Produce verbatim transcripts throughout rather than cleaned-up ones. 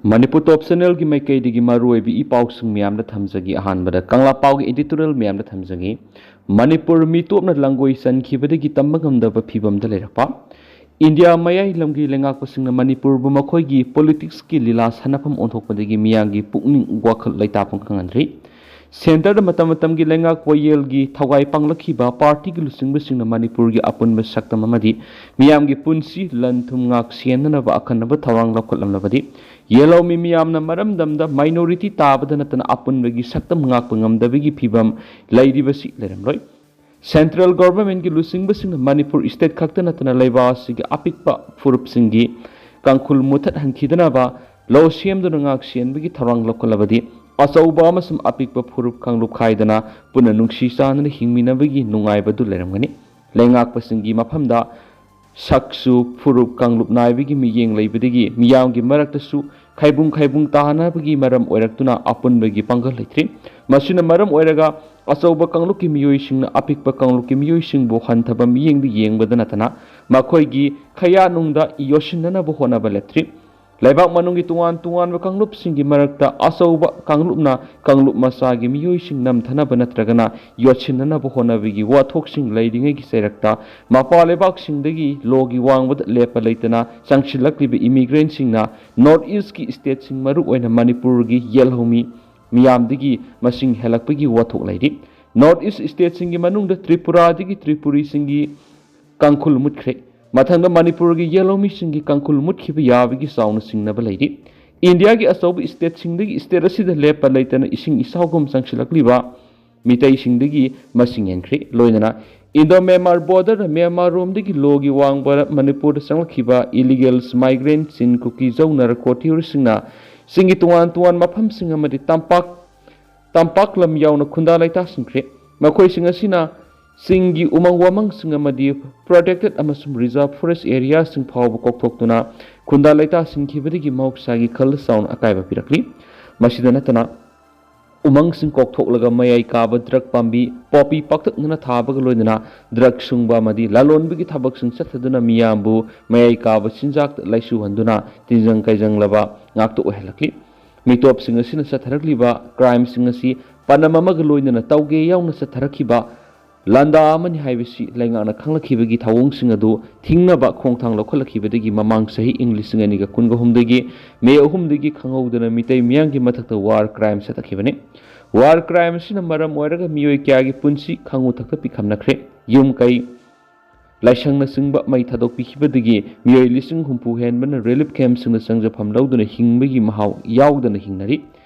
ꯃꯅꯤꯄꯨꯔ ꯇꯣꯞ ꯆꯦꯅꯦꯜꯒꯤ ꯃꯥꯏꯀꯩꯗꯒꯤ ꯃꯔꯨꯑꯣꯏꯕ ꯏ ꯄꯥꯎꯁꯤꯡ ꯃꯌꯥꯝꯗ ꯊꯝꯖꯒꯦ꯫ ꯑꯍꯥꯟꯕꯗ ꯀꯪꯂꯥ ꯄꯥꯎꯒꯤ editorial ꯃꯌꯥꯝꯗ ꯊꯝꯖꯒꯦ꯫ ꯃꯅꯤꯄꯨꯔ ꯃꯤꯇꯣꯞꯅ ꯂꯪꯒꯣꯏ ꯆꯟꯈꯤꯕꯗꯒꯤ ꯇꯝꯕ ꯉꯝꯗꯕ ꯐꯤꯕꯝꯗ ꯂꯩꯔꯛꯄ꯫ ꯏꯟꯗꯤꯌꯥ ꯃꯌꯥꯏ ꯂꯝꯒꯤ ꯂꯩꯉꯥꯛꯄꯁꯤꯡꯅ ꯃꯅꯤꯄꯨꯔꯕꯨ ꯃꯈꯣꯏꯒꯤ politicsꯀꯤ ꯂꯤꯂꯥ ꯁꯥꯟꯅꯐꯝ ꯑꯣꯟꯊꯣꯛꯄꯗꯒꯤ ꯃꯤꯌꯥꯝꯒꯤ ꯄꯨꯛꯅꯤꯡ ꯋꯥꯈꯜ ꯂꯩꯇꯥꯐꯝ ꯈꯪꯍꯟꯗ꯭ꯔꯤ꯫ Centreꯗ ꯃꯇꯝ ꯃꯇꯝꯒꯤ ꯂꯩꯉꯥꯛ ꯋꯥꯌꯦꯜꯒꯤ ꯊꯧꯒꯥꯏ ꯄꯥꯡꯂꯛꯈꯤꯕ partyꯒꯤ ꯂꯨꯆꯤꯡꯕꯁꯤꯡꯅ ꯃꯅꯤꯄꯨꯔꯒꯤ ꯑꯄꯨꯟꯕ ꯁꯛꯇꯝ ꯑꯃꯗꯤ ꯃꯤꯌꯥꯝꯒꯤ ꯄꯨꯟꯁꯤ ꯂꯟ ꯊꯨꯝ ꯉꯥꯛ ꯁꯦꯟꯅꯅꯕ ꯑꯈꯟꯅꯕ ꯊꯧꯔꯥꯡ ꯂꯧꯈꯠꯂꯝꯂꯕꯗꯤ, ꯌꯦꯜꯍꯧꯃꯤ ꯃꯤꯌꯥꯝꯅ ꯃꯔꯝꯗꯝꯗ minority ꯇꯥꯕꯗ ꯅꯠꯇꯅ ꯑꯄꯨꯟꯕꯒꯤ ꯁꯛꯇꯝ ꯉꯥꯛꯄ ꯉꯝꯗꯕꯒꯤ ꯐꯤꯕꯝ ꯂꯩꯔꯤꯕꯁꯤ ꯂꯩꯔꯝꯂꯣꯏ꯫ Central Governmentꯀꯤ ꯂꯨꯆꯤꯡꯕꯁꯤꯡꯅ ꯃꯅꯤꯄꯨꯔ state ꯈꯛꯇ ꯅꯠꯇꯅ ꯂꯩꯕꯥꯛ ꯑꯁꯤꯒꯤ ꯑꯄꯤꯛꯄ ꯐꯨꯔꯨꯞꯁꯤꯡꯒꯤ ꯀꯥꯡꯈꯨꯜ ꯃꯨꯊꯠꯍꯟꯈꯤꯗꯅꯕ law ꯁꯦꯝꯗꯨꯅ ꯉꯥꯛ ꯁꯦꯟꯕꯒꯤ ꯊꯧꯔꯥꯡ ꯂꯧꯈꯠꯂꯕꯗꯤ, ꯑꯆꯧꯕ ꯑꯃꯁꯨꯡ ꯑꯄꯤꯛꯄ ꯐꯨꯔꯨꯞ ꯀꯥꯡꯂꯨꯞ ꯈꯥꯏꯗꯅ ꯄꯨꯟꯅ ꯅꯨꯡꯁꯤ ꯆꯥꯟꯅꯅ ꯍꯤꯡꯃꯤꯟꯅꯕꯒꯤ ꯅꯨꯡꯉꯥꯏꯕꯗꯨ ꯂꯩꯔꯝꯒꯅꯤ꯫ ꯂꯩꯉꯥꯛꯄꯁꯤꯡꯒꯤ ꯃꯐꯝꯗ ꯁꯛꯆꯨ ꯐꯨꯔꯨꯞ ꯀꯥꯡꯂꯨꯞ ꯅꯥꯏꯕꯒꯤ ꯃꯤꯠꯌꯦꯡ ꯂꯩꯕꯗꯒꯤ ꯃꯤꯌꯥꯝꯒꯤ ꯃꯔꯛꯇꯁꯨ ꯈꯥꯏꯕꯨꯡ ꯈꯥꯏꯕꯨꯡ ꯇꯥꯅꯕꯒꯤ ꯃꯔꯝ ꯑꯣꯏꯔꯛꯇꯨꯅ ꯑꯄꯨꯟꯕꯒꯤ ꯄꯥꯡꯒꯜ ꯂꯩꯇ꯭ꯔꯤ꯫ ꯃꯁꯤꯅ ꯃꯔꯝ ꯑꯣꯏꯔꯒ ꯑꯆꯧꯕ ꯀꯥꯡꯂꯨꯞꯀꯤ ꯃꯤꯑꯣꯏꯁꯤꯡꯅ ꯑꯄꯤꯛꯄ ꯀꯥꯡꯂꯨꯞꯀꯤ ꯃꯤꯑꯣꯏꯁꯤꯡꯕꯨ ꯍꯟꯊꯕ ꯃꯤꯠꯌꯦꯡꯗ ꯌꯦꯡꯕꯗ ꯅꯠꯇꯅ ꯃꯈꯣꯏꯒꯤ ꯈꯌꯥꯠꯅꯨꯡꯗ ꯌꯣꯠꯁꯤꯟꯅꯅꯕ ꯍꯣꯠꯅꯕ ꯂꯦꯞꯇ꯭ꯔꯤ꯫ ꯂꯩꯕꯥꯛ ꯃꯅꯨꯡꯒꯤ ꯇꯣꯉꯥꯟ ꯇꯣꯉꯥꯟꯕ ꯀꯥꯡꯂꯨꯞꯁꯤꯡꯒꯤ ꯃꯔꯛꯇ ꯑꯆꯧꯕ ꯀꯥꯡꯂꯨꯞꯅ ꯀꯥꯡꯂꯨꯞ ꯃꯆꯥꯒꯤ ꯃꯤꯑꯣꯏꯁꯤꯡ ꯅꯝꯊꯅꯕ ꯅꯠꯇ꯭ꯔꯒꯅ ꯌꯣꯠꯁꯤꯟꯅꯅꯕ ꯍꯣꯠꯅꯕꯒꯤ ꯋꯥꯊꯣꯛꯁꯤꯡ ꯂꯩꯔꯤꯉꯩꯒꯤ ꯆꯩꯔꯛꯇ, ꯃꯄꯥꯟ ꯂꯩꯕꯥꯛꯁꯤꯡꯗꯒꯤ lawꯒꯤ ꯋꯥꯡꯃꯗ ꯂꯦꯞꯄ ꯂꯩꯇꯅ ꯆꯪꯁꯤꯜꯂꯛꯂꯤꯕ immigrantꯁꯤꯡꯅ North Eastꯀꯤ stateꯁꯤꯡ, ꯃꯔꯨꯑꯣꯏꯅ ꯃꯅꯤꯄꯨꯔꯒꯤ ꯌꯦꯜꯍꯧꯃꯤ ꯃꯤꯌꯥꯝꯗꯒꯤ ꯃꯁꯤꯡ ꯍꯦꯜꯂꯛꯄꯒꯤ ꯋꯥꯊꯣꯛ ꯂꯩꯔꯤ꯫ North East stateꯁꯤꯡꯒꯤ ꯃꯅꯨꯡꯗ ꯇ꯭ꯔꯤꯄꯨꯔꯥꯗꯒꯤ ꯇ꯭ꯔꯤꯄꯨꯔꯤꯁꯤꯡꯒꯤ ꯀꯥꯡꯈꯨꯜ ꯃꯨꯠꯈ꯭ꯔꯦ꯫ ꯃꯊꯪꯗ ꯃꯅꯤꯄꯨꯔꯒꯤ ꯌꯦꯜꯍꯧꯃꯤꯁꯤꯡꯒꯤ ꯀꯥꯡꯈꯨꯜ ꯃꯨꯠꯈꯤꯕ ꯌꯥꯕꯒꯤ ꯆꯥꯎꯅ ꯆꯤꯡꯅꯕ ꯂꯩꯔꯤ꯫ ꯏꯟꯗꯤꯌꯥꯒꯤ ꯑꯆꯧꯕ stateꯁꯤꯡꯗꯒꯤ state ꯑꯁꯤꯗ ꯂꯦꯞꯄ ꯂꯩꯇꯅ ꯏꯁꯤꯡ ꯏꯆꯥꯎꯒꯨꯝ ꯆꯪꯁꯤꯜꯂꯛꯂꯤꯕ ꯃꯤꯇꯩꯁꯤꯡꯗꯒꯤ ꯃꯁꯤꯡ ꯍꯦꯟꯈ꯭ꯔꯦ꯫ ꯂꯣꯏꯅꯅ Indo Myanmar borderꯗ ꯃ꯭ꯌꯥꯟꯃꯥꯔ ꯔꯣꯝꯗꯒꯤ lawꯒꯤ ꯋꯥꯡꯃ ꯃꯅꯤꯄꯨꯔꯗ ꯆꯪꯂꯛꯈꯤꯕ illegals, migrants, ꯆꯤꯟ, ꯀꯨꯀꯤ, ꯖꯧ, ꯅꯥꯔꯀꯣ terroristꯁꯤꯡꯅ ꯆꯤꯡꯒꯤ ꯇꯣꯉꯥꯟ ꯇꯣꯉꯥꯟꯕ ꯃꯐꯝꯁꯤꯡ ꯑꯃꯗꯤ ꯇꯝꯄꯥꯛ ꯇꯝꯄꯥꯛ ꯂꯝ ꯌꯥꯎꯅ ꯈꯨꯟꯗꯥ ꯂꯩꯇꯥꯁꯤꯟꯈ꯭ꯔꯦ꯫ ꯃꯈꯣꯏꯁꯤꯡ ꯑꯁꯤꯅ ꯆꯤꯡꯒꯤ ꯎꯃꯪ ꯋꯥꯃꯪꯁꯤꯡ ꯑꯃꯗꯤ protected ꯑꯃꯁꯨꯡ reserve forest areaꯁꯤꯡ ꯐꯥꯎꯕ ꯀꯣꯛꯊꯣꯛꯇꯨꯅ ꯈꯨꯟꯗꯥ ꯂꯩꯇꯥꯁꯤꯟꯈꯤꯕꯗꯒꯤ ꯃꯍꯧꯁꯥꯒꯤ ꯈꯜꯗ ꯆꯥꯎꯅ ꯑꯀꯥꯏꯕ ꯄꯤꯔꯛꯂꯤ꯫ ꯃꯁꯤꯗ ꯅꯠꯇꯅ ꯎꯃꯪꯁꯤꯡ ꯀꯣꯛꯊꯣꯛꯂꯒ ꯃꯌꯥꯏ ꯀꯥꯕ ꯗ꯭ꯔꯒ ꯄꯥꯝꯕꯤ ꯄꯣꯄꯤ ꯄꯥꯛꯇꯛꯅꯅ ꯊꯥꯕꯒ ꯂꯣꯏꯅꯅ ꯗ꯭ꯔꯒ ꯁꯨꯡꯕ ꯑꯃꯗꯤ ꯂꯂꯣꯟꯕꯒꯤ ꯊꯕꯛꯁꯤꯡ ꯆꯠꯊꯗꯨꯅ ꯃꯤꯌꯥꯝꯕꯨ ꯃꯌꯥꯏ ꯀꯥꯕ ꯆꯤꯟꯖꯥꯛꯇ ꯂꯥꯏꯆꯨꯍꯟꯗꯨꯅ ꯇꯤꯟꯖꯪ ꯀꯥꯏꯖꯪꯂꯕ ꯉꯥꯛꯇ ꯑꯣꯏꯍꯜꯂꯛꯂꯤ꯫ ꯃꯤꯇꯣꯞꯁꯤꯡ ꯑꯁꯤꯅ ꯆꯠꯊꯔꯛꯂꯤꯕ ꯀ꯭ꯔꯥꯏꯝꯁꯤꯡ ꯑꯁꯤ ꯄꯅꯝ ꯑꯃꯒ ꯂꯣꯏꯅꯅ ꯇꯧꯒꯦ ꯌꯥꯎꯅ ꯆꯠꯊꯔꯛꯈꯤꯕ ꯂꯥꯟꯗꯥ ꯑꯃꯅꯤ ꯍꯥꯏꯕꯁꯤ ꯂꯩꯉꯥꯛꯅ ꯈꯪꯂꯛꯈꯤꯕꯒꯤ ꯊꯧꯑꯣꯡꯁꯤꯡ ꯑꯗꯨ ꯊꯤꯡꯅꯕ ꯈꯣꯡꯊꯥꯡ ꯂꯧꯈꯠꯂꯛꯈꯤꯕꯗꯒꯤ ꯃꯃꯥꯡ ꯆꯍꯤ ꯏꯪ ꯂꯤꯁꯤꯡ ꯑꯅꯤꯒ ꯀꯨꯟꯒ ꯑꯍꯨꯝꯗꯒꯤ ꯃꯦ ꯑꯍꯨꯝꯗꯒꯤ ꯈꯪꯍꯧꯗꯅ ꯃꯤꯇꯩ ꯃꯤꯌꯥꯝꯒꯤ ꯃꯊꯛꯇ ꯋꯥꯔ ꯀ꯭ꯔꯥꯏꯝ ꯆꯠꯊꯈꯤꯕꯅꯤ꯫ ꯋꯥꯔ ꯀ꯭ꯔꯥꯏꯝ ꯑꯁꯤꯅ ꯃꯔꯝ ꯑꯣꯏꯔꯒ ꯃꯤꯑꯣꯏ ꯀꯌꯥꯒꯤ ꯄꯨꯟꯁꯤ ꯈꯪꯉꯨ ꯊꯛꯇ ꯄꯤꯈꯝꯅꯈ꯭ꯔꯦ꯫ ꯌꯨꯝ ꯀꯩ, ꯂꯥꯏꯁꯪꯅꯆꯤꯡꯕ ꯃꯩ ꯊꯥꯗꯣꯛꯄꯤꯈꯤꯕꯗꯒꯤ ꯃꯤꯑꯣꯏ ꯂꯤꯁꯤꯡ ꯍꯨꯝꯐꯨ ꯍꯦꯟꯕꯅ ꯔꯤꯂꯤꯐ ꯀꯦꯝꯞꯁꯤꯡꯗ ꯆꯪꯖꯐꯝ ꯂꯧꯗꯨꯅ ꯍꯤꯡꯕꯒꯤ ꯃꯍꯥꯎ ꯌꯥꯎꯗꯅ ꯍꯤꯡꯅꯔꯤ꯫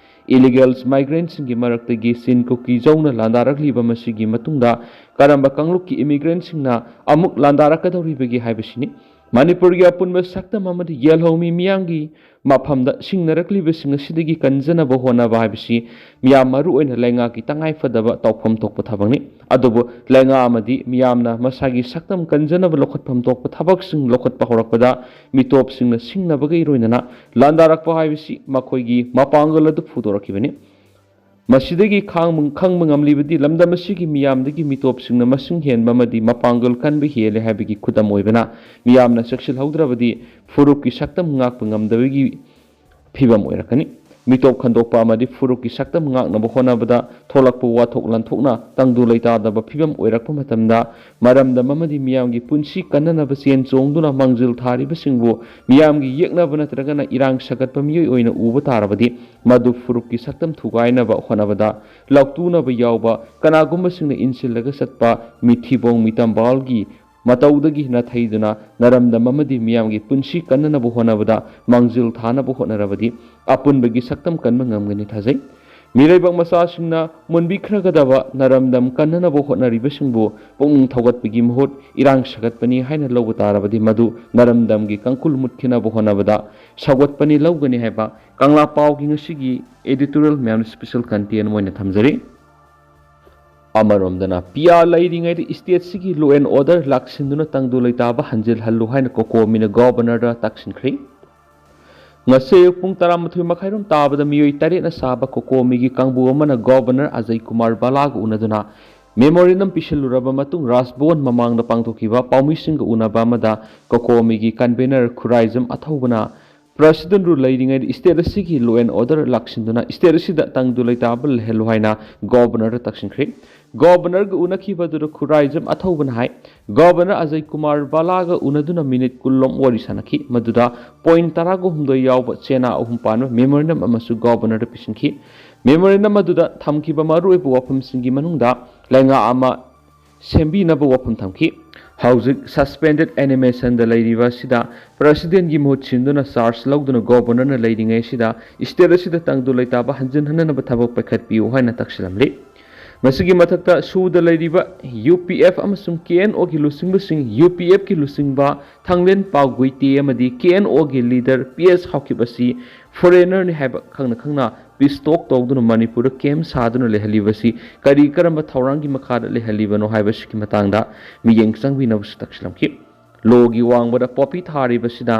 ꯏꯂꯤꯒꯦꯜꯁ ꯃꯥꯏꯒ꯭ꯔꯦꯟꯠꯁꯤꯡꯒꯤ ꯃꯔꯛꯇꯒꯤ ꯆꯤꯟ ꯀꯨꯀꯤ ꯖꯧꯅ ꯂꯥꯟꯗꯥꯔꯛꯂꯤꯕ ꯃꯁꯤꯒꯤ ꯃꯇꯨꯡꯗ ꯀꯔꯝꯕ ꯀꯥꯡꯂꯨꯞꯀꯤ ꯏꯃꯤꯒ꯭ꯔꯦꯟꯠꯁꯤꯡꯅ ꯑꯃꯨꯛ ꯂꯥꯟꯗꯥꯔꯛꯀꯗꯧꯔꯤꯕꯒꯦ ꯍꯥꯏꯕꯁꯤꯅꯤ꯫ ꯃꯅꯤꯄꯨꯔꯒꯤ ꯑꯄꯨꯟꯕ ꯁꯛꯇꯝ ꯑꯃꯗꯤ ꯌꯦꯜꯍꯧꯃꯤ ꯃꯤꯌꯥꯝꯒꯤ ꯃꯐꯝꯗ ꯁꯤꯡꯅꯔꯛꯂꯤꯕꯁꯤꯡ ꯑꯁꯤꯗꯒꯤ ꯀꯟꯖꯅꯕ ꯍꯣꯠꯅꯕ ꯍꯥꯏꯕꯁꯤ ꯃꯤꯌꯥꯝ ꯃꯔꯨꯑꯣꯏꯅ ꯂꯩꯉꯥꯛꯀꯤ ꯇꯉꯥꯏꯐꯗꯕ ꯇꯧꯐꯝ ꯊꯣꯛꯄ ꯊꯕꯛꯅꯤ꯫ ꯑꯗꯨꯕꯨ ꯂꯩꯉꯥꯛ ꯑꯃꯗꯤ ꯃꯤꯌꯥꯝꯅ ꯃꯁꯥꯒꯤ ꯁꯛꯇꯝ ꯀꯟꯖꯅꯕ ꯂꯧꯈꯠꯐꯝ ꯊꯣꯛꯄ ꯊꯕꯛꯁꯤꯡ ꯂꯧꯈꯠꯄ ꯍꯧꯔꯛꯄꯗ ꯃꯤꯇꯣꯞꯁꯤꯡꯅ ꯁꯤꯡꯅꯕꯒ ꯏꯔꯣꯏꯅꯅ ꯂꯥꯟꯗꯥꯔꯛꯄ ꯍꯥꯏꯕꯁꯤ ꯃꯈꯣꯏꯒꯤ ꯃꯄꯥꯡꯒꯜ ꯑꯗꯨ ꯐꯨꯗꯣꯔꯛꯈꯤꯕꯅꯤ꯫ ꯃꯁꯤꯗꯒꯤ ꯈꯥꯡꯕ-, ꯈꯪꯕ ꯉꯝꯂꯤꯕꯗꯤ ꯂꯝꯗꯝ ꯑꯁꯤꯒꯤ ꯃꯤꯌꯥꯝꯗꯒꯤ ꯃꯤꯇꯣꯞꯁꯤꯡꯅ ꯃꯁꯤꯡ ꯍꯦꯟꯕ ꯑꯃꯗꯤ ꯃꯄꯥꯡꯒꯜ ꯀꯟꯕ ꯍꯦꯜꯂꯦ ꯍꯥꯏꯕꯒꯤ ꯈꯨꯗꯝ ꯑꯣꯏꯕꯅ ꯃꯤꯌꯥꯝꯅ ꯆꯦꯛꯁꯤꯜꯍꯧꯗ꯭ꯔꯕꯗꯤ ꯐꯨꯔꯨꯞꯀꯤ ꯁꯛꯇꯝ ꯉꯥꯛꯄ ꯉꯝꯗꯕꯒꯤ ꯐꯤꯕꯝ ꯑꯣꯏꯔꯛꯀꯅꯤ꯫ ꯃꯤꯇꯣꯞ ꯈꯟꯗꯣꯛꯄ ꯑꯃꯗꯤ ꯐꯨꯔꯨꯞꯀꯤ ꯁꯛꯇꯝ ꯉꯥꯛꯅꯕ ꯍꯣꯠꯅꯕꯗ ꯊꯣꯛꯂꯛꯄ ꯋꯥꯊꯣꯛ ꯂꯥꯟꯊꯣꯛꯅ ꯇꯪꯗꯨ ꯂꯩꯇꯥꯗꯕ ꯐꯤꯕꯝ ꯑꯣꯏꯔꯛꯄ ꯃꯇꯝꯗ ꯃꯔꯝꯗꯝ ꯑꯃꯗꯤ ꯃꯤꯌꯥꯝꯒꯤ ꯄꯨꯟꯁꯤ ꯀꯟꯅꯅꯕ ꯆꯦꯟ ꯆꯣꯡꯗꯨꯅ ꯃꯥꯡꯖꯤꯜ ꯊꯥꯔꯤꯕꯁꯤꯡꯕꯨ ꯃꯤꯌꯥꯝꯒꯤ ꯌꯦꯛꯅꯕ ꯅꯠꯇ꯭ꯔꯒꯅ ꯏꯔꯥꯡ ꯁꯥꯒꯠꯄ ꯃꯤꯑꯣꯏ ꯑꯣꯏꯅ ꯎꯕ ꯇꯥꯔꯕꯗꯤ ꯃꯗꯨ ꯐꯨꯔꯨꯞꯀꯤ ꯁꯛꯇꯝ ꯊꯨꯒꯥꯏꯅꯕ ꯍꯣꯠꯅꯕꯗ ꯂꯥꯎꯇꯨꯅꯕ ꯌꯥꯎꯕ ꯀꯅꯥꯒꯨꯝꯕꯁꯤꯡꯅ ꯏꯟꯁꯤꯜꯂꯒ ꯆꯠꯄ ꯃꯤꯊꯤꯕꯣꯡ ꯃꯤꯇꯝꯕꯥꯜꯒꯤ ꯃꯇꯧꯗꯒꯤ ꯅꯥꯊꯩꯗꯨꯅ ꯅꯔꯝꯗꯝ ꯑꯃꯗꯤ ꯃꯤꯌꯥꯝꯒꯤ ꯄꯨꯟꯁꯤ ꯀꯟꯅꯅꯕ ꯍꯣꯠꯅꯕꯗ ꯃꯥꯡꯖꯤꯜ ꯊꯥꯅꯕ ꯍꯣꯠꯅꯔꯕꯗꯤ ꯑꯄꯨꯟꯕꯒꯤ ꯁꯛꯇꯝ ꯀꯟꯕ ꯉꯝꯒꯅꯤ ꯊꯥꯖꯩ꯫ ꯃꯤꯔꯩꯕꯥꯛ ꯃꯆꯥꯁꯤꯡꯅ ꯃꯨꯟꯕꯤꯈ꯭ꯔꯒꯗꯕ ꯅꯔꯝꯗꯝ ꯀꯟꯅꯅꯕ ꯍꯣꯠꯅꯔꯤꯕꯁꯤꯡꯕꯨ ꯄꯨꯛꯅꯤꯡ ꯊꯧꯒꯠꯄꯒꯤ ꯃꯍꯨꯠ ꯏꯔꯥꯡ ꯁꯥꯒꯠꯄꯅꯤ ꯍꯥꯏꯅ ꯂꯧꯕ ꯇꯥꯔꯕꯗꯤ ꯃꯗꯨ ꯅꯔꯝꯗꯝꯒꯤ ꯀꯥꯡꯈꯨꯜ ꯃꯨꯠꯈꯤꯅꯕ ꯍꯣꯠꯅꯕꯗ ꯁꯧꯒꯠꯄꯅꯤ ꯂꯧꯒꯅꯤ ꯍꯥꯏꯕ ꯀꯪꯂꯥ ꯄꯥꯎꯒꯤ ꯉꯁꯤꯒꯤ editorial ꯃꯌꯥꯝ special content ꯑꯣꯏꯅ ꯊꯝꯖꯔꯤ꯫ ꯑꯃꯔꯣꯝꯗꯅ ꯄꯤꯌꯥ ꯂꯩꯔꯤꯉꯩꯗ stateꯁꯤꯒꯤ law and order ꯂꯥꯛꯁꯤꯟꯗꯨꯅ ꯇꯪꯗꯨ ꯂꯩꯇꯥꯕ ꯍꯟꯖꯤꯜꯍꯜꯂꯨ ꯍꯥꯏꯅ ꯀꯣꯀꯣꯃꯤꯅ governorꯗ ꯇꯥꯛꯁꯤꯟꯈ꯭ꯔꯦ꯫ ꯉꯁꯤ ꯑꯌꯨꯛ ꯄꯨꯡ ꯇꯔꯥꯃꯥꯊꯣꯏ ꯃꯈꯥꯏꯔꯣꯝ ꯇꯥꯕꯗ ꯃꯤꯑꯣꯏ ꯇꯔꯦꯠꯅ ꯁꯥꯕ ꯀꯣꯀꯣꯃꯤꯒꯤ ꯀꯥꯡꯕꯨ ꯑꯃꯅ ꯒꯣꯕꯔꯅꯔ ꯑꯖꯌ ꯀꯨꯃꯥꯔ ꯕꯥꯂꯥꯒ ꯎꯅꯗꯨꯅ ꯃꯦꯃꯣꯔꯦꯟꯗꯝ ꯄꯤꯁꯤꯜꯂꯨꯔꯕ ꯃꯇꯨꯡ ꯔꯥꯖꯚꯋꯟ ꯃꯃꯥꯡꯗ ꯄꯥꯡꯊꯣꯛꯈꯤꯕ ꯄꯥꯎꯃꯤꯁꯤꯡꯒ ꯎꯅꯕ ꯑꯃꯗ ꯀꯣꯀꯣꯃꯤꯒꯤ ꯀꯟꯚꯦꯅꯔ ꯈꯨꯔꯥꯏꯖꯝ ꯑꯊꯧꯕꯅ ꯄ꯭ꯔꯁꯤꯗꯦꯟꯠ ꯔꯨꯜ ꯂꯩꯔꯤꯉꯩꯗ ꯁ꯭ꯇꯦꯠ ꯑꯁꯤꯒꯤ law and order ꯂꯥꯛꯁꯤꯟꯗꯨꯅ ꯁ꯭ꯇꯦꯠ ꯑꯁꯤꯗ ꯇꯪꯗꯨ ꯂꯩꯇꯥꯕ ꯂꯩꯍꯜꯂꯨ ꯍꯥꯏꯅ ꯒꯣꯕꯔꯅꯔꯗ ꯇꯛꯁꯤꯟꯈ꯭ꯔꯤ꯫ ꯒꯣꯕꯔꯅꯔꯒ ꯎꯅꯈꯤꯕ ꯑꯗꯨꯗ ꯈꯨꯔꯥꯏꯖꯝ ꯑꯊꯧꯕꯅ ꯍꯥꯏ, ꯒꯣꯕꯔꯅꯔ ꯑꯖꯌ ꯀꯨꯃꯥꯔ ꯕꯥꯂꯥꯒ ꯎꯅꯗꯨꯅ ꯃꯤꯅꯤꯠ ꯀꯨꯟ ꯂꯣꯝ ꯋꯥꯔꯤ ꯁꯥꯟꯅꯈꯤ꯫ ꯃꯗꯨꯗ ꯄꯣꯏꯟꯠ ꯇꯔꯥꯒ ꯍꯨꯝꯗꯣꯏ ꯌꯥꯎꯕ ꯆꯦꯅꯥ ꯑꯍꯨꯝ ꯄꯥꯟꯕ ꯃꯦꯃꯣꯔꯦꯟꯗꯝ ꯑꯃꯁꯨ ꯒꯣꯕꯔꯅꯔꯗ ꯄꯤꯁꯤꯟꯈꯤ꯫ ꯃꯦꯃꯣꯔꯦꯟꯗꯝ ꯑꯗꯨꯗ ꯊꯝꯈꯤꯕ ꯃꯔꯨꯑꯣꯏꯕ ꯋꯥꯐꯝꯁꯤꯡꯒꯤ ꯃꯅꯨꯡꯗ ꯂꯩꯉꯥꯛ ꯑꯃ ꯁꯦꯝꯕꯤꯅꯕ ꯋꯥꯐꯝ ꯊꯝꯈꯤ꯫ ꯍꯧꯖꯤꯛ suspended animationꯗ ꯂꯩꯔꯤꯕ ꯑꯁꯤꯗ ꯄ꯭ꯔꯁꯤꯗꯦꯟꯒꯤ ꯃꯍꯨꯠ ꯁꯤꯟꯗꯨꯅ ꯆꯥꯔꯖ ꯂꯧꯗꯨꯅ ꯒꯣꯕꯔꯅꯔꯅ ꯂꯩꯔꯤꯉꯩ ꯑꯁꯤꯗ ꯁ꯭ꯇꯦꯠ ꯑꯁꯤꯗ ꯇꯪꯗꯨ ꯂꯩꯇꯥꯕ ꯍꯟꯖꯤꯟꯍꯟꯅꯅꯕ ꯊꯕꯛ ꯄꯥꯏꯈꯠꯄꯤꯌꯨ ꯍꯥꯏꯅ ꯇꯛꯁꯤꯜꯂꯝꯂꯤ꯫ ꯃꯁꯤꯒꯤ ꯃꯊꯛꯇ ꯁꯨꯗ ꯂꯩꯔꯤꯕ ꯌꯨ ꯄꯤ ꯑꯦꯐ ꯑꯃꯁꯨꯡ ꯀꯦ ꯑꯦꯟ ꯑꯣꯒꯤ ꯂꯨꯆꯤꯡꯕꯁꯤꯡ, ꯌꯨ ꯄꯤ ꯑꯦꯐꯀꯤ ꯂꯨꯆꯤꯡꯕ ꯊꯥꯡꯂꯦꯟꯄꯥꯎ ꯒꯨꯏꯇꯦ ꯑꯃꯗꯤ ꯀꯦ ꯑꯦꯟ ꯑꯣꯒꯤ ꯂꯤꯗꯔ ꯄꯤ ꯑꯦꯁ ꯍꯥꯎꯀꯤꯞ ꯑꯁꯤ ꯐꯣꯔꯦꯅꯔꯅꯤ ꯍꯥꯏꯕ ꯈꯪꯅ ꯈꯪꯅ ꯄꯤꯁ ꯇꯣꯛ ꯇꯧꯗꯨꯅ ꯃꯅꯤꯄꯨꯔꯗ ꯀꯦꯝ ꯁꯥꯗꯨꯅ ꯂꯩꯍꯜꯂꯤꯕꯁꯤ ꯀꯔꯤ ꯀꯔꯝꯕ ꯊꯧꯔꯥꯡꯒꯤ ꯃꯈꯥꯗ ꯂꯩꯍꯜꯂꯤꯕꯅꯣ ꯍꯥꯏꯕꯁꯤꯒꯤ ꯃꯇꯥꯡꯗ ꯃꯤꯠꯌꯦꯡ ꯆꯪꯕꯤꯅꯕꯁꯨ ꯇꯛꯁꯤꯜꯂꯝꯈꯤ꯫ ꯂꯣꯒꯤ ꯋꯥꯡꯃꯗ ꯄꯣꯄꯤ ꯊꯥꯔꯤꯕꯁꯤꯅ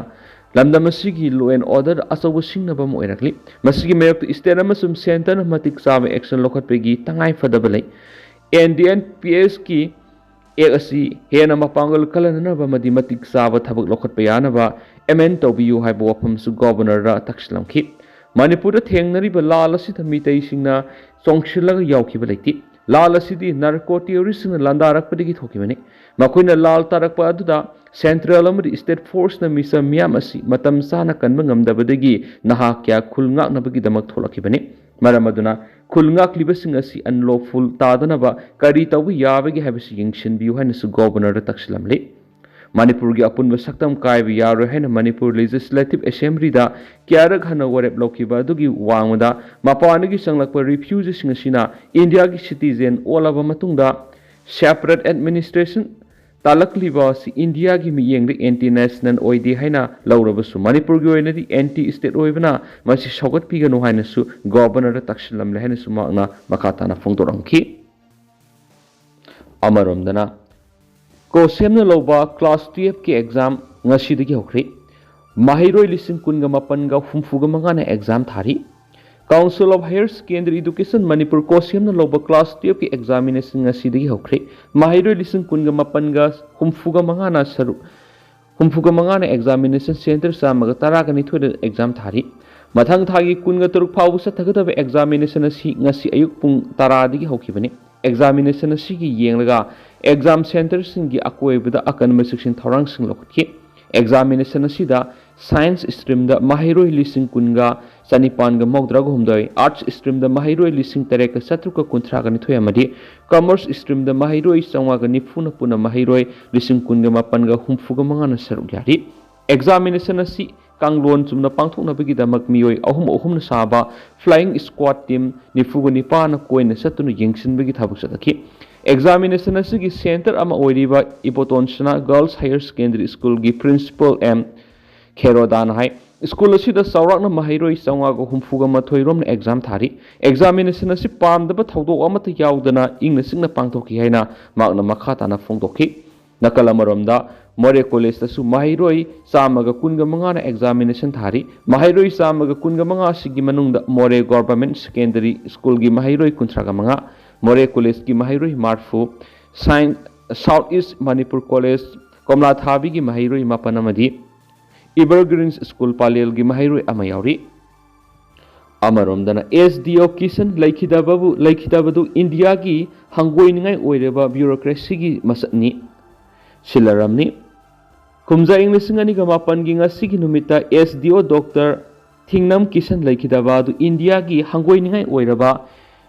ꯂꯝꯗꯝ ꯑꯁꯤꯒꯤ law and order ꯑꯆꯧꯕ ꯁꯤꯡꯅꯕ ꯑꯃ ꯑꯣꯏꯔꯛꯂꯤ꯫ ꯃꯁꯤꯒꯤ ꯃꯥꯌꯣꯛꯇ ꯁ꯭ꯇꯦꯠ ꯑꯃꯁꯨꯡ ꯁꯦꯟꯇꯔꯅ ꯃꯇꯤꯛ ꯆꯥꯕ ꯑꯦꯛꯁꯟ ꯂꯧꯈꯠꯄꯒꯤ ꯇꯉꯥꯏ ꯐꯗꯕ ꯂꯩ꯫ ꯑꯦꯟ ꯗꯤ ꯑꯦꯟ ꯄꯤ ꯑꯦꯁꯀꯤ ꯑꯦꯛ ꯑꯁꯤ ꯍꯦꯟꯅ ꯃꯄꯥꯡꯒꯜ ꯀꯜꯍꯟꯅꯕ ꯑꯃꯗꯤ ꯃꯇꯤꯛ ꯆꯥꯕ ꯊꯕꯛ ꯂꯧꯈꯠꯄ ꯌꯥꯅꯕ ꯑꯦꯃꯦꯟ ꯇꯧꯕꯤꯌꯨ ꯍꯥꯏꯕ ꯋꯥꯐꯝꯁꯨ ꯒꯣꯕꯔꯅꯔꯗ ꯇꯛꯁꯤꯜꯂꯝꯈꯤ꯫ ꯃꯅꯤꯄꯨꯔꯗ ꯊꯦꯡꯅꯔꯤꯕ ꯂꯥꯜ ꯑꯁꯤꯗ ꯃꯤꯇꯩꯁꯤꯡꯅ ꯆꯣꯡꯁꯤꯜꯂꯒ ꯌꯥꯎꯈꯤꯕ ꯂꯩꯇꯦ꯫ ꯂꯥꯜ ꯑꯁꯤꯗꯤ ꯅꯥꯔꯀꯣ ꯇꯦꯔꯣꯔꯤꯁꯁꯤꯡꯅ ꯂꯥꯟꯗꯥꯔꯛꯄꯗꯒꯤ ꯊꯣꯛꯈꯤꯕꯅꯤ꯫ ꯃꯈꯣꯏꯅ ꯂꯥꯜ ꯇꯥꯔꯛꯄ ꯑꯗꯨꯗ ꯁꯦꯟꯇ꯭ꯔꯦꯜ ꯑꯃꯗꯤ ꯁ꯭ꯇꯦꯠ ꯐꯣꯔꯁꯅ ꯃꯤꯆꯝ ꯃꯤꯌꯥꯝ ꯑꯁꯤ ꯃꯇꯝ ꯆꯥꯅ ꯀꯟꯕ ꯉꯝꯗꯕꯗꯒꯤ ꯅꯍꯥ ꯀꯌꯥ ꯈꯨꯜ ꯉꯥꯛꯅꯕꯒꯤꯗꯃꯛ ꯊꯣꯛꯂꯛꯈꯤꯕꯅꯤ꯫ ꯃꯔꯝ ꯑꯗꯨꯅ ꯈꯨꯜ ꯉꯥꯛꯂꯤꯕꯁꯤꯡ ꯑꯁꯤ unlawful ꯇꯥꯗꯅꯕ ꯀꯔꯤ ꯇꯧꯕ ꯌꯥꯕꯒꯦ ꯍꯥꯏꯕꯁꯤ ꯌꯦꯡꯁꯤꯟꯕꯤꯌꯨ ꯍꯥꯏꯅꯁꯨ ꯒꯣꯕꯔꯅꯔꯗ ꯇꯛꯁꯤꯜꯂꯝꯂꯤ꯫ ꯃꯅꯤꯄꯨꯔꯒꯤ ꯑꯄꯨꯟꯕ ꯁꯛꯇꯝ ꯀꯥꯏꯕ ꯌꯥꯔꯣꯏ ꯍꯥꯏꯅ ꯃꯅꯤꯄꯨꯔ Legislative Assemblyꯗ ꯀꯌꯥꯔꯛ ꯍꯟꯅ ꯋꯥꯔꯦꯞ ꯂꯧꯈꯤꯕ ꯑꯗꯨꯒꯤ ꯋꯥꯡꯃꯗ ꯃꯄꯥꯟꯗꯒꯤ ꯆꯪꯂꯛꯄ refugeeꯁꯤꯡ ꯑꯁꯤꯅ ꯏꯟꯗꯤꯌꯥꯒꯤ citizen ꯑꯣꯜꯂꯕ ꯃꯇꯨꯡꯗ separate administration ꯇꯥꯂꯛꯂꯤꯕ ꯑꯁꯤ ꯏꯟꯗꯤꯌꯥꯒꯤ ꯃꯤꯠꯌꯦꯡꯗ anti national ꯑꯣꯏꯗꯦ ꯍꯥꯏꯅ ꯂꯧꯔꯕꯁꯨ ꯃꯅꯤꯄꯨꯔꯒꯤ ꯑꯣꯏꯅꯗꯤ anti state ꯑꯣꯏꯕꯅ ꯃꯁꯤ ꯁꯧꯒꯠꯄꯤꯒꯅꯨ ꯍꯥꯏꯅꯁꯨ ꯒꯣꯕꯔꯅꯔꯗ ꯇꯛꯁꯤꯜꯂꯝꯂꯦ ꯍꯥꯏꯅꯁꯨ ꯃꯍꯥꯛꯅ ꯃꯈꯥ ꯇꯥꯅ ꯐꯣꯡꯗꯣꯔꯛꯈꯤ꯫ ꯑꯃꯔꯣꯝꯗꯅ ꯀꯣꯁꯦꯝꯅ ꯂꯧꯕ class twelveꯀꯤ exam ꯉꯁꯤꯗꯒꯤ ꯍꯧꯈ꯭ꯔꯦ꯫ ꯃꯍꯩꯔꯣꯏ ꯂꯤꯁꯤꯡ ꯀꯨꯟꯒ ꯃꯥꯄꯟꯒ ꯍꯨꯝꯐꯨꯒ ꯃꯉꯥꯅ ꯑꯦꯛꯖꯥꯝ ꯊꯥꯔꯤ꯫ Council of Higher Secondary Education Manipur, ꯀꯣꯁꯤꯌꯝꯅ ꯂꯧꯕ ꯀ꯭ꯂꯥꯁ ꯇꯨꯌꯦꯜꯐꯀꯤ ꯑꯦꯛꯖꯥꯃꯤꯅꯦꯁꯟ ꯉꯁꯤꯗꯒꯤ ꯍꯧꯈ꯭ꯔꯦ꯫ ꯃꯍꯩꯔꯣꯏ ꯂꯤꯁꯤꯡ ꯀꯨꯟꯒ ꯃꯥꯄꯟꯒ ꯍꯨꯝꯐꯨꯒ ꯃꯉꯥꯅ ꯁꯔꯨꯛ ꯍꯨꯝꯐꯨꯒ ꯃꯉꯥꯅ ꯑꯦꯛꯖꯥꯃꯤꯅꯦꯁꯟ ꯁꯦꯟꯇꯔ ꯆꯥꯝꯃꯒ ꯇꯔꯥꯒ ꯅꯤꯊꯣꯏꯗ ꯑꯦꯛꯖꯥꯝ ꯊꯥꯔꯤ꯫ ꯃꯊꯪ ꯊꯥꯒꯤ ꯀꯨꯟꯒ ꯇꯔꯨꯛ ꯐꯥꯎꯕ ꯆꯠꯊꯒꯗꯕ ꯑꯦꯛꯖꯥꯃꯤꯅꯦꯁꯟ ꯑꯁꯤ ꯉꯁꯤ ꯑꯌꯨꯛ ꯄꯨꯡ ꯇꯔꯥꯗꯒꯤ ꯍꯧꯈꯤꯕꯅꯤ꯫ ꯑꯦꯛꯖꯥꯃꯤꯅꯦꯁꯟ ꯑꯁꯤꯒꯤ ꯌꯦꯡꯂꯒ ꯑꯦꯛꯖꯥꯝ ꯁꯦꯟꯇꯔꯁꯤꯡꯒꯤ ꯑꯀꯣꯏꯕꯗ ꯑꯀꯟꯕ ꯆꯦꯛꯁꯤꯟ ꯊꯧꯔꯥꯡꯁꯤꯡ ꯂꯧꯈꯠꯈꯤ꯫ ꯑꯦꯛꯖꯥꯃꯤꯅꯦꯁꯟ ꯑꯁꯤꯗ ꯁꯥꯏꯟꯁ ꯁ꯭ꯇ꯭ꯔꯤꯝꯗ ꯃꯍꯩꯔꯣꯏ ꯂꯤꯁꯤꯡ ꯀꯨꯟꯒ ꯆꯅꯤꯄꯥꯟꯒ ꯃꯧꯗ꯭ꯔꯥꯒ ꯍꯨꯝꯗꯣꯏ, ꯑꯥꯔꯠꯁ ꯁ꯭ꯇ꯭ꯔꯤꯝꯗ ꯃꯍꯩꯔꯣꯏ ꯂꯤꯁꯤꯡ ꯇꯔꯦꯠꯀ ꯆꯥꯇ꯭ꯔꯨꯛꯀ ꯀꯨꯟꯊ꯭ꯔꯥꯒ ꯅꯤꯊꯣꯏ ꯑꯃꯗꯤ ꯀꯃꯔꯁ ꯁ꯭ꯇ꯭ꯔꯤꯝꯗ ꯃꯍꯩꯔꯣꯏ ꯆꯥꯝꯃꯉꯥꯒ ꯅꯤꯐꯨꯅ ꯄꯨꯟꯅ ꯃꯍꯩꯔꯣꯏ ꯂꯤꯁꯤꯡ ꯀꯨꯟꯒ ꯃꯥꯄꯟꯒ ꯍꯨꯝꯐꯨꯒ ꯃꯉꯥꯅ ꯁꯔꯨꯛ ꯌꯥꯔꯤ꯫ ꯑꯦꯛꯖꯥꯃꯤꯅꯦꯁꯟ ꯑꯁꯤ ꯀꯥꯡꯂꯣꯟ ꯆꯨꯝꯅ ꯄꯥꯡꯊꯣꯛꯅꯕꯒꯤꯗꯃꯛ ꯃꯤꯑꯣꯏ ꯑꯍꯨꯝ ꯑꯍꯨꯝꯅ ꯁꯥꯕ ꯐ꯭ꯂꯥꯏꯌꯤꯡ ꯁ꯭ꯀ꯭ꯋꯥꯗ ꯇꯤꯝ ꯅꯤꯐꯨꯒ ꯅꯤꯄꯥꯟꯅ ꯀꯣꯏꯅ ꯆꯠꯇꯨꯅ ꯌꯦꯡꯁꯤꯟꯕꯒꯤ ꯊꯕꯛ ꯆꯠꯊꯈꯤ꯫ ꯑꯦꯛꯖꯥꯃꯤꯅꯦꯁꯟ ꯑꯁꯤꯒꯤ ꯁꯦꯟꯇꯔ ꯑꯃ ꯑꯣꯏꯔꯤꯕ ꯏꯕꯣꯇꯣꯟ ꯁꯅꯥ ꯒꯔꯜꯁ ꯍꯥꯌꯔ ꯁꯦꯀꯦꯟꯗꯔꯤ ꯁ꯭ꯀꯨꯜꯒꯤ ꯄ꯭ꯔꯤꯟꯁꯤꯄꯜ ꯑꯦꯝ ꯈꯦꯔꯣꯗꯥꯅ ꯍꯥꯏ, ꯁ꯭ꯀꯨꯜ ꯑꯁꯤꯗ ꯆꯥꯎꯔꯥꯛꯅ ꯃꯍꯩꯔꯣꯏ ꯆꯥꯝꯃꯉꯥꯒ ꯍꯨꯝꯐꯨꯒ ꯃꯥꯊꯣꯏ ꯔꯣꯝꯅ ꯑꯦꯛꯖꯥꯝ ꯊꯥꯔꯤ꯫ ꯑꯦꯛꯖꯥꯃꯤꯅꯦꯁꯟ ꯑꯁꯤ ꯄꯥꯝꯗꯕ ꯊꯧꯗꯣꯛ ꯑꯃꯠꯇ ꯌꯥꯎꯗꯅ ꯏꯪꯅ ꯆꯤꯛꯅ ꯄꯥꯡꯊꯣꯛꯈꯤ ꯍꯥꯏꯅ ꯃꯍꯥꯛꯅ ꯃꯈꯥ ꯇꯥꯅ ꯐꯣꯡꯗꯣꯛꯈꯤ꯫ ꯅꯥꯀꯜ ꯑꯃꯔꯣꯝꯗ, ꯃꯣꯔꯦ ꯀꯣꯂꯦꯖꯇꯁꯨ ꯃꯍꯩꯔꯣꯏ ꯆꯥꯝꯃꯒ ꯀꯨꯟꯒ ꯃꯉꯥꯅ ꯑꯦꯛꯖꯥꯃꯤꯅꯦꯁꯟ ꯊꯥꯔꯤ꯫ ꯃꯍꯩꯔꯣꯏ ꯆꯥꯝꯃꯒ ꯀꯨꯟꯒ ꯃꯉꯥ ꯑꯁꯤꯒꯤ ꯃꯅꯨꯡꯗ ꯃꯣꯔꯦ ꯒꯣꯚꯔꯟꯃꯦꯟꯠ ꯁꯦꯀꯦꯟꯗꯔꯤ ꯁ꯭ꯀꯨꯜꯒꯤ ꯃꯍꯩꯔꯣꯏ ꯀꯨꯟꯊ꯭ꯔꯥꯒ ꯃꯉꯥ, ꯃꯣꯔꯦ ꯀꯣꯂꯦꯖꯀꯤ ꯃꯍꯩꯔꯣꯏ ꯃꯔꯤꯐꯨ, ꯁꯥꯏꯟ-, ꯁꯥꯎꯠ ꯏꯁ ꯃꯅꯤꯄꯨꯔ ꯀꯣꯂꯦꯖ ꯀꯣꯝꯂꯥꯊꯥꯕꯤꯒꯤ ꯃꯍꯩꯔꯣꯏ ꯃꯥꯄꯟ ꯑꯃꯗꯤ ꯏꯚꯔꯒ꯭ꯔꯤꯟꯁ ꯁ꯭ꯀꯨꯜ ꯄꯂꯦꯜꯒꯤ ꯃꯍꯩꯔꯣꯏ ꯑꯃ ꯌꯥꯎꯔꯤ꯫ ꯑꯃꯔꯣꯝꯗꯅ, ꯑꯦꯁ ꯗꯤ ꯑꯣ ꯀꯤꯁꯟ ꯂꯩꯈꯤꯗꯕꯕꯨ, ꯂꯩꯈꯤꯗꯕꯗꯨ ꯏꯟꯗꯤꯌꯥꯒꯤ ꯍꯪꯒꯣꯏꯅꯤꯡꯉꯥꯏ ꯑꯣꯏꯔꯕ ꯕ꯭ꯌꯨꯔꯣꯀ꯭ꯔꯦꯁꯤꯒꯤ ꯃꯁꯛꯅꯤ, ꯁꯤꯜꯂꯔꯝꯅꯤ꯫ ꯀꯨꯝꯖꯥ ꯏꯪ ꯂꯤꯁꯤꯡ ꯑꯅꯤꯒ ꯃꯥꯄꯟꯒꯤ ꯉꯁꯤꯒꯤ ꯅꯨꯃꯤꯠꯇ ꯑꯦꯁ ꯗꯤ ꯑꯣ ꯗꯣꯛꯇꯔ ꯊꯤꯡꯅꯝ ꯀꯤꯁꯟ ꯂꯩꯈꯤꯗꯕ ꯑꯗꯨ ꯏꯟꯗꯤꯌꯥꯒꯤ ꯍꯪꯒꯣꯏꯅꯤꯡꯉꯥꯏ ꯑꯣꯏꯔꯕ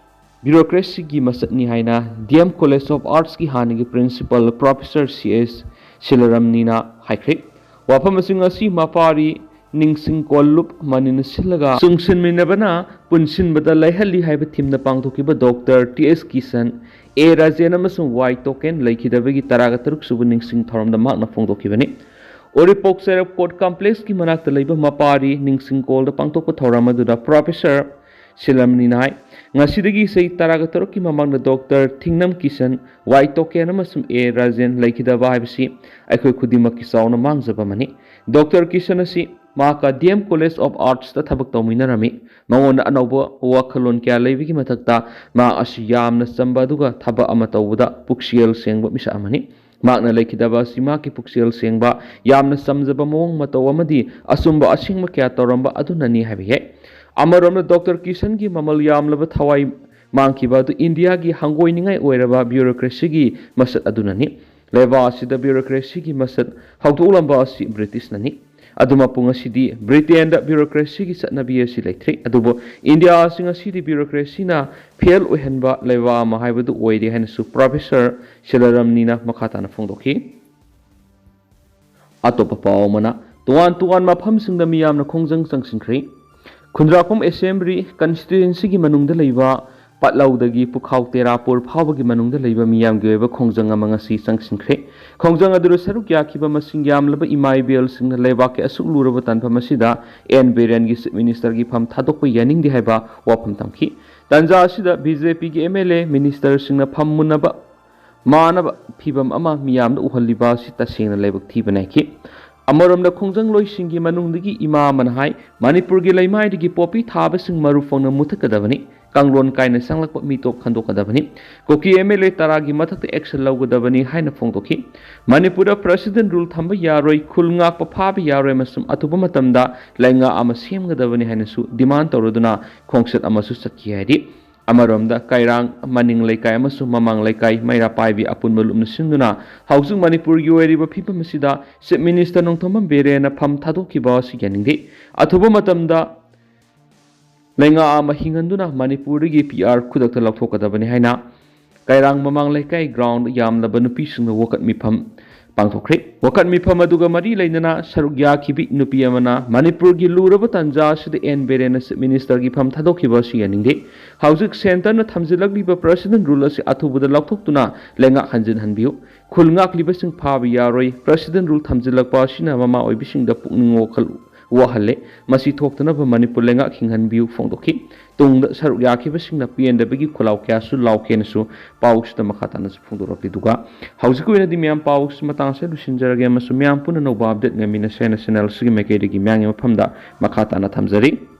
ꯕ꯭ꯌꯨꯔꯣꯀ꯭ꯔꯦꯁꯤꯒꯤ ꯃꯁꯛꯅꯤ ꯍꯥꯏꯅ ꯗꯤ ꯑꯦꯝ ꯀꯣꯂꯦꯖ ꯑꯣꯐ ꯑꯥꯔꯠꯁꯀꯤ ꯍꯥꯟꯅꯒꯤ ꯄ꯭ꯔꯤꯟꯁꯤꯄꯜ ꯄ꯭ꯔꯣꯐꯦꯁꯔ ꯁꯤ ꯑꯦꯁ ꯁꯤꯂꯔꯝꯅꯤꯅ ꯍꯥꯏꯈ꯭ꯔꯦ꯫ ꯋꯥꯐꯝ ꯑꯁꯤꯡ ꯑꯁꯤ ꯃꯄꯥꯔꯤ ꯅꯤꯡꯁꯤꯡ ꯀꯣꯜꯂꯨꯞ ꯃꯅꯤꯅ ꯁꯤꯜꯂꯒ ꯆꯨꯡꯁꯤꯟꯃꯤꯟꯅꯕꯅ ꯄꯨꯟꯁꯤꯟꯕꯗ ꯂꯩꯍꯜꯂꯤ ꯍꯥꯏꯕ ꯊꯤꯝꯗ ꯄꯥꯡꯊꯣꯛꯈꯤꯕ ꯗꯣꯛꯇꯔ ꯇꯤ ꯑꯦꯁ ꯀꯤꯁꯟ, ꯑꯦ ꯔꯥꯖꯦꯟ ꯑꯃꯁꯨꯡ ꯋꯥꯏ ꯇꯣꯀꯦꯟ ꯂꯩꯈꯤꯗꯕꯒꯤ ꯇꯔꯥꯒ ꯇꯔꯨꯛ ꯁꯨꯕ ꯅꯤꯡꯁꯤꯡ ꯊꯧꯔꯝꯗ ꯃꯍꯥꯛꯅ ꯐꯣꯡꯗꯣꯛꯈꯤꯕꯅꯤ꯫ ꯎꯔꯤꯄꯣꯛ ꯆꯩꯔꯞ ꯀꯣꯔꯠ ꯀꯝꯄ꯭ꯂꯦꯛꯁꯀꯤ ꯃꯅꯥꯛꯇ ꯂꯩꯕ ꯃꯄꯥꯔꯤ ꯅꯤꯡꯁꯤꯡ ꯀꯣꯜꯗ ꯄꯥꯡꯊꯣꯛꯄ ꯊꯧꯔꯝ ꯑꯗꯨꯗ ꯄ꯭ꯔꯣꯐꯦꯁꯔ ꯁꯤꯂꯝ ꯅꯤꯅꯥꯏ, ꯉꯁꯤꯗꯒꯤ ꯆꯍꯤ ꯇꯔꯥꯒ ꯇꯔꯨꯛꯀꯤ ꯃꯃꯥꯡꯗ ꯗꯣꯛꯇꯔ ꯊꯤꯡꯅꯝ ꯀꯤꯁꯟ, ꯋꯥꯏ ꯇꯣꯀꯦꯟ ꯑꯃꯁꯨꯡ ꯑꯦ ꯔꯥꯖꯦꯟ ꯂꯩꯈꯤꯗꯕ ꯍꯥꯏꯕꯁꯤ ꯑꯩꯈꯣꯏ ꯈꯨꯗꯤꯡꯃꯛꯀꯤ ꯆꯥꯎꯅ ꯃꯥꯡꯖꯕ ꯑꯃꯅꯤ꯫ ꯗꯣꯛꯇꯔ ꯀꯤꯁꯟ ꯑꯁꯤ ꯃꯍꯥꯛꯀ ꯗꯤ ꯑꯦꯝ ꯀꯣꯂꯦꯖ ꯑꯣꯐ ꯑꯥꯔꯠꯁꯇ ꯊꯕꯛ ꯇꯧꯃꯤꯟꯅꯔꯝꯃꯤ꯫ ꯃꯉꯣꯟꯗ ꯑꯅꯧꯕ ꯋꯥꯈꯜꯂꯣꯟ ꯀꯌꯥ ꯂꯩꯕꯒꯤ ꯃꯊꯛꯇ ꯃꯍꯥꯛ ꯑꯁꯤ ꯌꯥꯝꯅ ꯆꯝꯕ ꯑꯗꯨꯒ ꯊꯕꯛ ꯑꯃ ꯇꯧꯕꯗ ꯄꯨꯛꯆꯦꯜ ꯁꯦꯡꯕ ꯃꯤꯁꯛ ꯑꯃꯅꯤ꯫ ꯃꯍꯥꯛꯅ ꯂꯩꯈꯤꯗꯕ ꯑꯁꯤ ꯃꯍꯥꯛꯀꯤ ꯄꯨꯛꯆꯦꯜ ꯁꯦꯡꯕ, ꯌꯥꯝꯅ ꯆꯝꯖꯕ ꯃꯑꯣꯡ ꯃꯇꯧ ꯑꯃꯗꯤ ꯑꯆꯨꯝꯕ ꯑꯁꯦꯡꯕ ꯀꯌꯥ ꯇꯧꯔꯝꯕ ꯑꯗꯨꯅꯅꯤ ꯍꯥꯏꯕ ꯌꯥꯏ꯫ ꯑꯃꯔꯣꯝꯗ ꯗꯣꯛꯇꯔ ꯀꯤꯁꯟꯒꯤ ꯃꯃꯜ ꯌꯥꯝꯂꯕ ꯊꯋꯥꯏ ꯃꯥꯡꯈꯤꯕ ꯑꯗꯨ ꯏꯟꯗꯤꯌꯥꯒꯤ ꯍꯪꯒꯣꯏꯅꯤꯡꯉꯥꯏ ꯑꯣꯏꯔꯕ ꯕ꯭ꯌꯨꯔꯣꯀ꯭ꯔꯦꯁꯤꯒꯤ ꯃꯁꯛ ꯑꯗꯨꯅꯅꯤ꯫ ꯂꯩꯕꯥꯛ ꯑꯁꯤꯗ ꯕ꯭ꯌꯨꯔꯣꯀ꯭ꯔꯦꯁꯤꯒꯤ ꯃꯁꯛ ꯍꯧꯗꯣꯛꯂꯝꯕ ꯑꯁꯤ ꯕ꯭ꯔꯤꯇꯤꯁꯅꯅꯤ꯫ ꯑꯗꯨꯃꯛꯄꯨ ꯉꯁꯤꯗꯤ ꯕ꯭ꯔꯤꯇꯦꯟꯗ ꯕ꯭ꯌꯨꯔꯣꯀ꯭ꯔꯦꯁꯤꯒꯤ ꯆꯠꯅꯕꯤ ꯑꯁꯤ ꯂꯩꯇ꯭ꯔꯦ꯫ ꯑꯗꯨꯕꯨ ꯏꯟꯗꯤꯌꯥ ꯑꯁꯤ ꯉꯁꯤꯗꯤ ꯕ꯭ꯌꯨꯔꯣꯀ꯭ꯔꯦꯁꯤꯅ ꯐꯦꯜ ꯑꯣꯏꯍꯟꯕ ꯂꯩꯕꯥꯛ ꯑꯃ ꯍꯥꯏꯕꯗꯨ ꯑꯣꯏꯔꯦ ꯍꯥꯏꯅꯁꯨ ꯄ꯭ꯔꯣꯐꯦꯁꯔ ꯁꯤꯂꯥꯔꯝꯅꯤꯅ ꯃꯈꯥ ꯇꯥꯅ ꯐꯣꯡꯗꯣꯛꯈꯤ꯫ ꯑꯇꯣꯞꯄ ꯄꯥꯎ ꯑꯃꯅ, ꯇꯣꯉꯥꯟ ꯇꯣꯉꯥꯟꯕ ꯃꯐꯝꯁꯤꯡꯗ ꯃꯤꯌꯥꯝꯅ ꯈꯣꯡꯖꯪ ꯆꯪꯁꯤꯟꯈ꯭ꯔꯦ꯫ ꯈꯨꯟꯗ꯭ꯔꯥꯛꯄꯝ ꯑꯦꯁꯦꯝꯕ꯭ꯂꯤ ꯀꯟꯁꯇꯤꯇ꯭ꯋꯦꯟꯁꯤꯒꯤ ꯃꯅꯨꯡꯗ ꯂꯩꯕ ꯄꯠꯂꯧꯗꯒꯤ ꯄꯨꯈꯥꯎ ꯇꯦꯔꯥꯄꯨꯔ ꯐꯥꯎꯕꯒꯤ ꯃꯅꯨꯡꯗ ꯂꯩꯕ ꯃꯤꯌꯥꯝꯒꯤ ꯑꯣꯏꯕ ꯈꯣꯡꯖꯪ ꯑꯃ ꯉꯁꯤ ꯆꯪꯁꯤꯟꯈ꯭ꯔꯦ꯫ ꯈꯣꯡꯖꯪ ꯑꯗꯨꯗ ꯁꯔꯨꯛ ꯌꯥꯈꯤꯕ ꯃꯁꯤꯡ ꯌꯥꯝꯂꯕ ꯏꯃꯥ ꯏꯕꯦꯜꯁꯤꯡꯅ ꯂꯩꯕꯥꯛꯀꯤ ꯑꯁꯨꯛ ꯂꯨꯔꯕ ꯇꯥꯟꯐꯝ ꯑꯁꯤꯗ ꯑꯦꯟ ꯕꯤꯔꯦꯟꯒꯤ ꯆꯤꯐ ꯃꯤꯅꯤꯁꯇꯔꯒꯤ ꯐꯝ ꯊꯥꯗꯣꯛꯄ ꯌꯥꯅꯤꯡꯗꯦ ꯍꯥꯏꯕ ꯋꯥꯐꯝ ꯊꯝꯈꯤ꯫ ꯇꯥꯟꯖꯥ ꯑꯁꯤꯗ ꯕꯤ ꯖꯦ ꯄꯤꯒꯤ ꯑꯦꯝ ꯑꯦꯜ ꯑꯦ, ꯃꯤꯅꯤꯁꯇꯔꯁꯤꯡꯅ ꯐꯝ ꯃꯨꯟꯅꯕ ꯃꯥꯟꯅꯕ ꯐꯤꯚꯝ ꯑꯃ ꯃꯤꯌꯥꯝꯗ ꯎꯍꯜꯂꯤꯕ ꯑꯁꯤ ꯇꯁꯦꯡꯅ ꯂꯥꯏꯕꯛ ꯊꯤꯕ ꯅꯥꯏꯈꯤ꯫ ꯑꯃꯔꯣꯝꯗ ꯈꯣꯡꯖꯪꯂꯣꯏꯁꯤꯡꯒꯤ ꯃꯅꯨꯡꯗꯒꯤ ꯏꯃꯥ ꯑꯃꯅ ꯍꯥꯏ, ꯃꯅꯤꯄꯨꯔꯒꯤ ꯂꯩꯃꯥꯏꯗꯒꯤ ꯄꯣꯄꯤ ꯊꯥꯕꯁꯤꯡ ꯃꯔꯨ ꯐꯪꯅ ꯃꯨꯊꯠꯀꯗꯕꯅꯤ, ꯀꯥꯡꯂꯣꯟ ꯀꯥꯏꯅ ꯆꯪꯂꯛꯄ ꯃꯤꯇꯣꯞ ꯈꯟꯗꯣꯛꯀꯗꯕꯅꯤ, ꯀꯨꯀꯤ ꯑꯦꯝ ꯑꯦꯜ ꯑꯦ ꯇꯔꯥꯒꯤ ꯃꯊꯛꯇ ꯑꯦꯛꯁꯟ ꯂꯧꯒꯗꯕꯅꯤ ꯍꯥꯏꯅ ꯐꯣꯡꯗꯣꯛꯈꯤ꯫ ꯃꯅꯤꯄꯨꯔꯗ ꯄ꯭ꯔꯦꯁꯤꯗꯦꯟ ꯔꯨꯜ ꯊꯝꯕ ꯌꯥꯔꯣꯏ, ꯈꯨꯜ ꯉꯥꯛꯄ ꯐꯥꯕ ꯌꯥꯔꯣꯏ ꯑꯃꯁꯨꯡ ꯑꯊꯨꯕ ꯃꯇꯝꯗ ꯂꯩꯉꯥꯛ ꯑꯃ ꯁꯦꯝꯒꯗꯕꯅꯤ ꯍꯥꯏꯅꯁꯨ ꯗꯤꯃꯥꯟ ꯇꯧꯔꯗꯨꯅ ꯈꯣꯡꯆꯠ ꯑꯃꯁꯨ ꯆꯠꯈꯤ ꯍꯥꯏꯔꯤ꯫ ꯑꯃꯔꯣꯝꯗ ꯀꯩꯔꯥꯡ, ꯃꯅꯤꯡ ꯂꯩꯀꯥꯏ ꯑꯃꯁꯨꯡ ꯃꯃꯥꯡ ꯂꯩꯀꯥꯏ ꯃꯩꯔꯥ ꯄꯥꯏꯕꯤ ꯑꯄꯨꯟꯕ ꯂꯨꯞꯅ ꯁꯤꯟꯗꯨꯅ ꯍꯧꯖꯤꯛ ꯃꯅꯤꯄꯨꯔꯒꯤ ꯑꯣꯏꯔꯤꯕ ꯐꯤꯕꯝ ꯑꯁꯤꯗ ꯆꯤꯐ ꯃꯤꯅꯤꯁꯇꯔ ꯅꯣꯡꯊꯣꯝꯕꯝ ꯕꯤꯔꯦꯟꯅ ꯐꯝ ꯊꯥꯗꯣꯛꯈꯤꯕ ꯑꯁꯤ ꯌꯥꯅꯤꯡꯗꯦ꯫ ꯑꯊꯨꯕ ꯃꯇꯝꯗ ꯂꯩꯉꯥꯛ ꯑꯃ ꯍꯤꯡꯍꯟꯗꯨꯅ ꯃꯅꯤꯄꯨꯔꯗꯒꯤ ꯄꯤ ꯑꯥꯔ ꯈꯨꯗꯛꯇ ꯂꯧꯊꯣꯛꯀꯗꯕꯅꯤ ꯍꯥꯏꯅ ꯀꯩꯔꯥꯡ ꯃꯃꯥꯡ ꯂꯩꯀꯥꯏ ꯒ꯭ꯔꯥꯎꯟꯗ ꯌꯥꯝꯂꯕ ꯅꯨꯄꯤꯁꯤꯡꯅ ꯋꯥꯀꯠ ꯃꯤꯐꯝ ꯄꯥꯡꯊꯣꯛꯈ꯭ꯔꯦ꯫ ꯋꯥꯀꯠ ꯃꯤꯐꯝ ꯑꯗꯨꯒ ꯃꯔꯤ ꯂꯩꯅꯅ ꯁꯔꯨꯛ ꯌꯥꯈꯤꯕꯤ ꯅꯨꯄꯤ ꯑꯃꯅ ꯃꯅꯤꯄꯨꯔꯒꯤ ꯂꯨꯔꯕ ꯇꯥꯟꯖꯥ ꯑꯁꯤꯗ ꯑꯦꯟ ꯕꯤꯔꯦꯟꯅ ꯆꯤꯐ ꯃꯤꯅꯤꯁꯇꯔꯒꯤ ꯐꯝ ꯊꯥꯗꯣꯛꯈꯤꯕ ꯑꯁꯤ ꯌꯥꯅꯤꯡꯗꯦ꯫ ꯍꯧꯖꯤꯛ ꯁꯦꯟꯇꯔꯅ ꯊꯝꯖꯤꯜꯂꯛꯂꯤꯕ ꯄ꯭ꯔꯦꯁꯤꯗꯦꯟ ꯔꯨꯜ ꯑꯁꯤ ꯑꯊꯨꯕꯗ ꯂꯧꯊꯣꯛꯇꯨꯅ ꯂꯩꯉꯥꯛ ꯍꯟꯖꯤꯟꯍꯟꯕꯤꯌꯨ꯫ ꯈꯨꯜ ꯉꯥꯛꯂꯤꯕꯁꯤꯡ ꯐꯥꯕ ꯌꯥꯔꯣꯏ꯫ ꯄ꯭ꯔꯦꯁꯤꯗꯦꯟ ꯔꯨꯜ ꯊꯝꯖꯤꯜꯂꯛꯄ ꯑꯁꯤꯅ ꯃꯃꯥ ꯑꯣꯏꯕꯤꯁꯤꯡꯗ ꯄꯨꯛꯅꯤꯡ ꯋꯥꯈꯜ ꯋꯥꯍꯜꯂꯦ꯫ ꯃꯁꯤ ꯊꯣꯛꯇꯅꯕ ꯃꯅꯤꯄꯨꯔ ꯂꯩꯉꯥꯛ ꯍꯤꯡꯍꯟꯕꯤꯌꯨ ꯐꯣꯡꯗꯣꯛꯈꯤ꯫ ꯇꯨꯡꯗ ꯁꯔꯨꯛ ꯌꯥꯈꯤꯕꯁꯤꯡꯅ ꯄꯦꯟꯗꯕꯒꯤ ꯈꯨꯜꯂꯥꯎ ꯀꯌꯥꯁꯨ ꯂꯥꯎꯈꯤꯅꯁꯨ ꯄꯥꯎꯁꯤꯗ ꯃꯈꯥ ꯇꯥꯅꯁꯨ ꯐꯣꯡꯗꯣꯔꯛꯂꯤ꯫ ꯑꯗꯨꯒ ꯍꯧꯖꯤꯛꯀꯤ ꯑꯣꯏꯅꯗꯤ ꯃꯌꯥꯝ ꯄꯥꯎꯁꯤ ꯃꯇꯥꯡꯁꯦ ꯂꯣꯏꯁꯤꯟꯖꯔꯒꯦ ꯑꯃꯁꯨꯡ ꯃꯌꯥꯝ ꯄꯨꯟꯅ ꯑꯅꯧꯕ ꯑꯞꯗꯦꯠ ꯉꯥꯏꯃꯤꯟꯅꯁꯦ ꯍꯥꯏꯅ ꯆꯦꯅꯦꯜꯁꯤꯒꯤ ꯃꯥꯏꯀꯩꯗꯒꯤ ꯃꯌꯥꯝꯒꯤ ꯃꯐꯝꯗ ꯃꯈꯥ ꯇꯥꯅ ꯊꯝꯖꯔꯤ꯫